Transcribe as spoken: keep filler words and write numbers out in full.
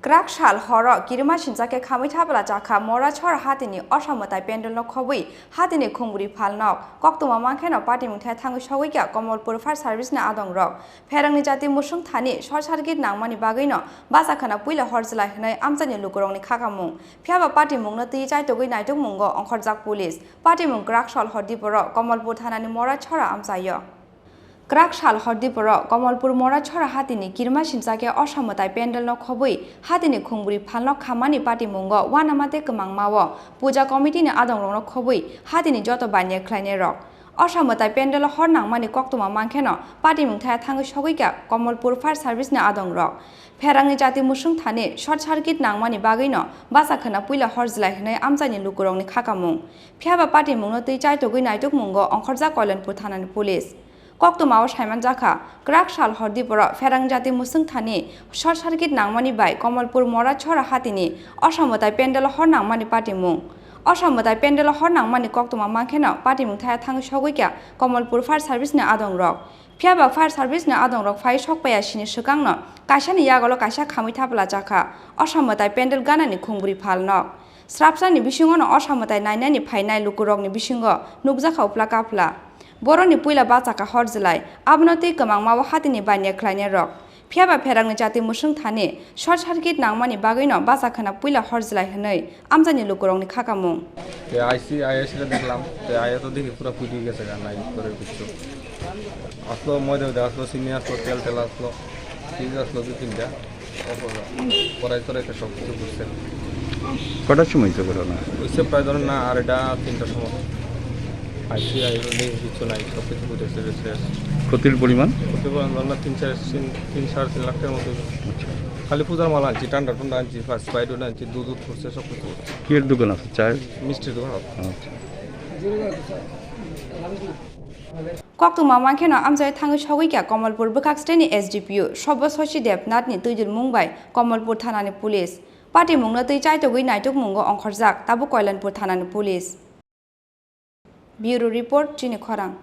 Kwrak sal horo kirima sincha khe khamwi thabla chakha Mora Chhor hatini osa mwtai pandal no khobwi hatini khungbri phalnok koktwma mankheno patimung thai thangwi sogwi kha Kamalpur Fire Service ni adong rok. Pherangni jati musung thani short circuit nangmani bagwino bacha khwna puila hor jlai hwnwi amchaini lukurokni khakamung. Phiyaba patimungno twi chaitogwi naitukmungo ongkhorjak police. Patimung kwrak sal hor diporo Kamalpur thanani Mora Chhora amchaio. Kwrak sal hor diporo Kamalpur Mora Chhora hatini kirima sincha khe osa mwtai pandal no khobwi hatini khungbri phalnok khamani patimungo uanama tei kwmangmao puja committee ni adongrokno khobwi hatini joto baniya khlainairok. Osa mwtai pandal hor nangmani koktwma mankheno patimung thaya thangwi sogwi kha Kamalpur Fire Service ni adongrok. Pherangni jati musung thani short circuit nangmani bagwino bacha khwna puila hor jlai hwnwi amchaini lukurokni khakamung. Phiyaba patimungno twi chaitogwi naitukmungo ongkhorjak Kalanpur thanani police. Koktwmao saimanjakha, kwrak sal hor diporo pherang jati musung thani short circuit nangmani bai Kamalpur Mora Chhora hatini osa mwtai pandal hor nangmani patimung. Osa mwtai pandal hor nangmani koktwma mankheno patimung thaya thangwi sogwi kha Kamalpur Fire Service ni adongrok. Phiyaba Fire Service ni adongrok phai sokpaiya sini swkangno kaisani yagolo kaisa khamwi thabla chakha osa mwtai pandal ganani khungbri phalnok. Srapsani bisingono osa mwtai nainani phainai lukurokni bisingo nukjakha uphla kaphla. Boroni puila bachakha hor jlai, abono twi kwmangmao hatini baniya khlainairok. Phiyaba pherangni jati musung thani short circuit nangmani bagwino bacha khwna puila hor jlai hwnwi amchaini lukurokni khakamung. Te I C, I S re deklam, te I S to dekhi pura phuti gese ga nai kore kichu. Aslo moida moida aslo, sini aslo, tel tel aslo, fridge aslo dui tinta. পড়াই টড়াই সব কিছু করছেন। কটার সময় হয়েছে ঘটনা? হয়েছে প্রায় ধরেন না আড়াইটা তিনটার সময়। আইসি আইরোডে কিছু নাই, সব কিছু বুঝেছে, শেষ। ক্ষতির পরিমাণ? ক্ষতির পরিমাণ ধরেন না তিন চার তিন তিন সাড়ে তিন লাখ টাকার মতো। আচ্ছা। খালি পূজার মাল আনছি, ঠান্ডা ঠান্ডা আনছি, ফার্স্ট বাইট আনছি, দুধ দুধ করছে, সব কিছু করছে। কিয়ের দোকান আছে? চায়ের? মিষ্টির দোকান আছে। আচ্ছা। Koktwma mankheno amchai thangwi sogwi kha Kamalpur bwkhak steni S D P O Sobbo Shashi Debnath ni twidulmung bai Kamalpur thanani police. Patimungno twi chaitogwi naitukmungo ongkhorjak tabuk Kalanpur thanani police. Bureau report, chini khorang.